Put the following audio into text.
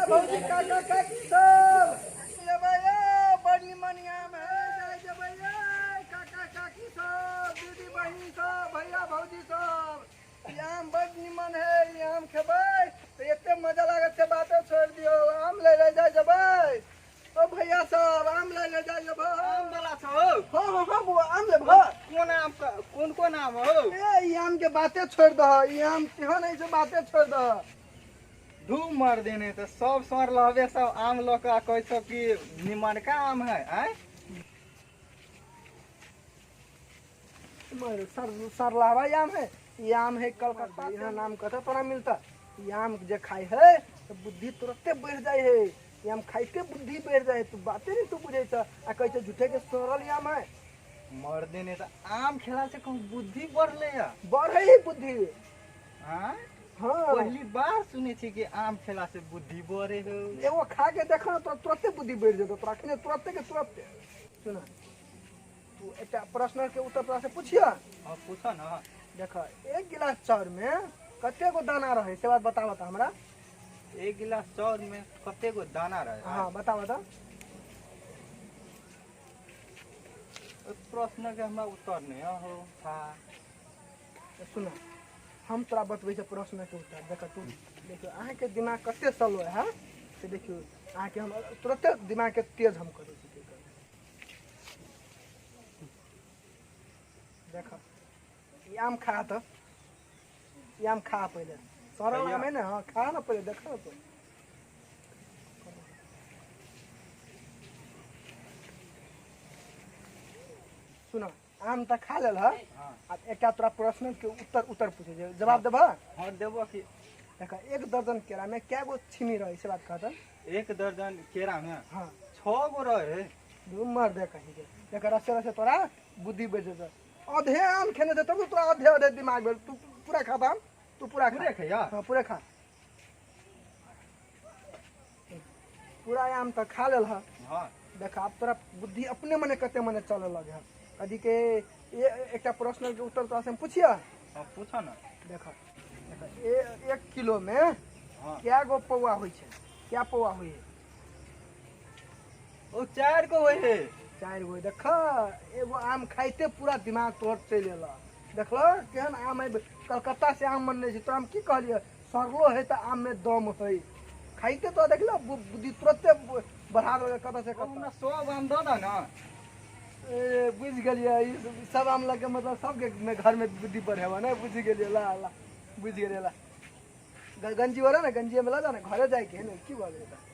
भौजी काका काकी सब लेबै यौ, बड़ निमन आम है, जाइ जेबै यै, काका काकी सब, दीदी बहिन सब, भैया भौजी सब, ई आम बड़ निमन है, ई आम खेबै तऽ एते मजा लागत से बाते छोड़ि दियौ। आम लै लए जाइ जेबै ओ भैया सब, आम लै लए जाइ जेबै। आम वाला छौ? हाँ हाँ हाँ बुआ, आम लेबह? कोन आम कोन कोन आम हौ? ए ई आम के बाते छोड़ि दह, ई आम तेहन है से बाते छोड़ि दह। धू मर देने तऽ सब सर लहबे सब आम लऽ कऽ आ कहै छौ कि निमनका आम है। आँय मर सर सरलावा आम है, ई आम है कलकत्ता, यहाँ नाम कतऽ तोरा मिलता। ई आम जे खाइ है तऽ बुद्धि तुरते बढ़ि जाइ है, ई आम खाइते बुद्धि बढ़ि जाइ है। तू बाते नहीं तू बुझै छ आ कहै छ झूठे के सड़ल आम है। मर देने तऽ आम खेला से कहूँ बुद्धि बढ़ले है? बढ़े है बुद्धि। आँय? हाँ। पहली बार सुनै छी कि आम खेला से बुद्धि बढ़े हो। एगो खा के देख ना, तोरा तुरते बुद्धि बढ़ि जेतौ, तोरा अखने तुरते के तुरते। सुन, तू एकटा प्रश्न के उत्तर तोरा से पूछिया। हाँ पूछऽ न। देख, एक गिलास चाउर में कते गो दाना रहे से बात बताबऽ तऽ हमरा। एक गिलास चाउर में कते गो दाना रहे? हाँ बताबऽ तऽ। ओहि प्रश्न के हमरा उत्तर नहीं हो। हाँ सुन, हम तोरा बतबै छियौ प्रश्न के उत्तर। देख तू, देखियौ अहाँके दिमाग कते स्लो है से देखियौ, अहाँके हम तुरते दिमाग के तेज हम करै छी। देख ई आम खा तऽ, ई आम खा पहिले, सड़ल आम है ने। हाँ खा ना पहिले, देख ना तू। सुन, आम तऽ खा लेल। हाँ। आब एकटा तोरा प्रश्न के उत्तर उत्तर पूछै छै, जवाब देबह? हाँ देबो कि। देख, एक दर्जन केरा में कै गो छिमी रहै से बात कहत। एक दर्जन केरा में? हाँ। 6 गो रहे। दू मर दे कहीं के। देख रसे रसे तोरा बुद्धि बढ़ि जेतौ। आधे आम खेने छै तब ने तोरा आधे आधे दिमाग भेल। तू पूरा खा आम, तू पूरा खा। पूरे खैया? हाँ पूरे खा, पूरा आम तऽ खा लेल। हाँ। देख आब तोरा बुद्धि अपने मने कते मने चलऽ लगे है। कथी के एकटा प्रश्न के उत्तर तोरा से हम पूछिया। हाँ पूछऽ न। देख देख, 1 किलो में हाँ। कै गो पौआ होइ छै? कै पौआ होइ है? ओ 4 गो होइ है। 4 गो। देख एगो आम खाइते पूरा दिमाग तोहर चलि एलऽ। देखल केहन आम है, कलकत्ता से आम मनने छै। तोरा हम की कहलियै, सड़लो है तऽ आम में दम है। खाइते तोरा देखल बुद्धि तुरते बढ़ा देलक कतऽ से ओ कतऽ। हमरा सब आम दऽ दऽ न। ए बुझि गेलियै, ई सब आम लगे मतलब सबके में घर में बुद्धि बढ़ेबा ने। बुझि गेलियै, ला ला बुझि गेलियै, ला गंजी वाला ने, गंजी में ला जा ने, घरे जाइके है ने। की भऽ गेलै तऽ?